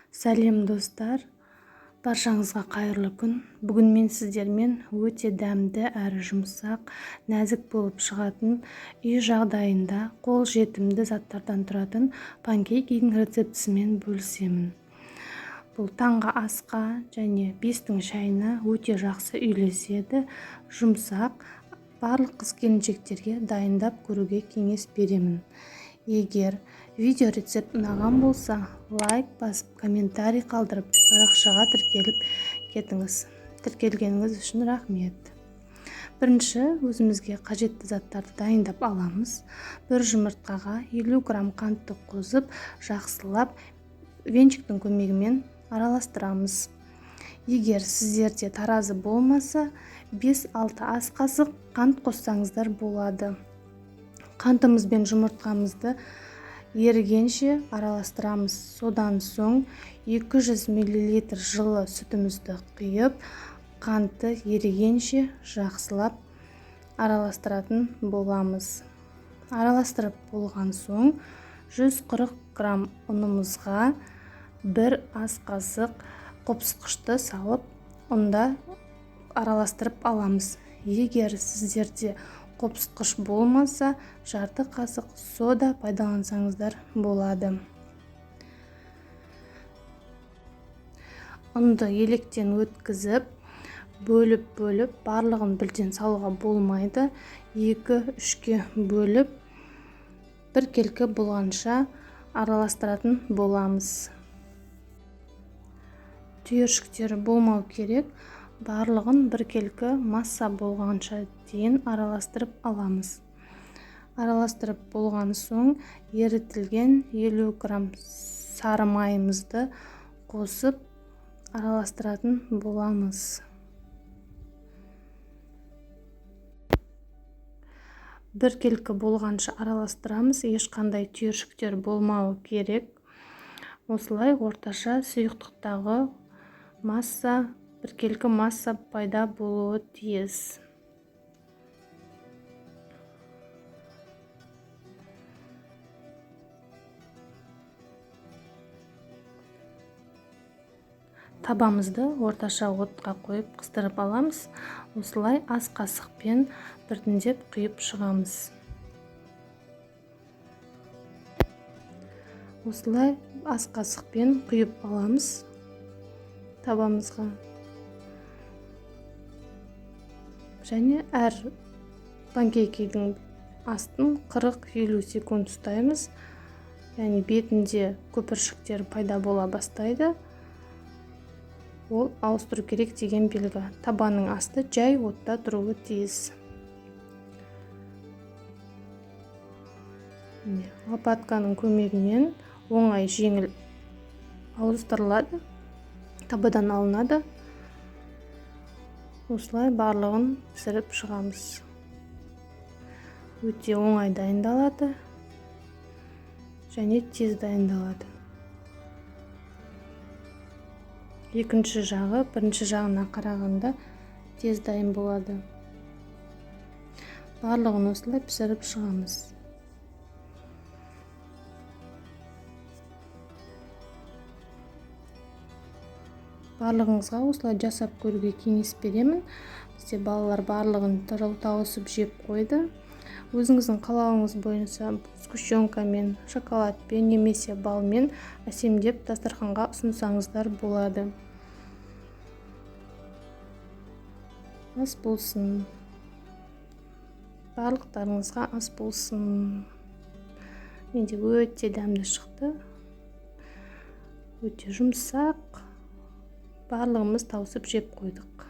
Сәлем, достар! Баршаңызға қайырлы күн. Бүгін мен сіздермен өте дәмді әрі жұмсақ, нәзік болып шығатын, үй жағдайында қол жетімді заттардан тұратын панкейкидің рецептісімен бөлісемін. Бұл таңғы асқа және бестің шайына өте жақсы үйлеседі, жұмсақ, барлық қыз-келіншектерге дайындап көруге кеңес беремін. Егер видео рецепт ұнаған болса, лайк басып, комментарий қалдырып, парақшаға тіркеліп кетіңіз. Тіркелгеніңіз үшін рахмет. Бірінші өзімізге қажетті заттарды дайындап аламыз. Бір жұмыртқаға 50 грамм қантты қосып, жақсылап венчиктің көмегімен араластырамыз. Егер сіздерде таразы болмаса, 5-6 ас қасық қант қоссаңыздар болады. Қантымыз бен жұмыртқамызды ерігенше араластырамыз. Содан соң 200 миллилитр жылы сүтімізді құйып, қантты ерігенше жақсылап араластыратын боламыз. Араластырып болған соң 140 грамм ұнымызға бір ас қасық қопсытқышты салып, ұнда араластырып аламыз. Егер сіздерде қопсытқыш болмаса, жарты қасық сода пайдалансаңыздар болады. Ұнды електен өткізіп, бөліп-бөліп, барлығын бірден салуға болмайды. 2-3-ке бөліп, біркелкі болғанша араластыратын боламыз. Түйіршіктері болмау керек. Барлығын біркелкі масса болғанша дейін араластырып аламыз. Араластырып болған соң ерітілген 50 грамм сары майымызды қосып араластыратын боламыз. Біркелкі болғанша араластырамыз, ешқандай түйіршіктер болмауы керек. Осылай орташа сұйықтықтағы масса, біркелкі масса пайда болуы тиіс. Табамызды орташа отқа қойып қыздырып аламыз. Осылай ас қасықпен біртіндеп құйып шығамыз. Осылай ас қасықпен құйып аламыз табамызға. Және әр панкейкидің астын 40-50 секунд ұстаймыз. Яғни бетінде көпіршіктер пайда бола бастайды. Ол ауыстыру керек деген белгі. Табаның асты жай отта тұруы тиіс. Міне, лопатканың көмегімен оңай жеңіл ауыстырылады, табадан алынады. Осылай барлығын пісіріп шығамыз. Өте оңай дайындалады және тез дайындалады. Екінші жағы бірінші жағына қарағанда тез дайын болады. Барлығын осылай пісіріп шығамыз. Барлығыңызға осылай жасап көруге кеңес беремін. Бізде балалар барлығын тауысып жеп қойды. Өзіңіздің қалауыңыз бойынша сгущенкамен, шоколадпен немесе балмен әсемдеп дастарханға ұсынсаңыздар болады. Ас болсын. Барлықтарыңызға ас болсын. Менде өте дәмді шықты. Өте жұмсақ. Барлығымыз тауысып жеп қойдық.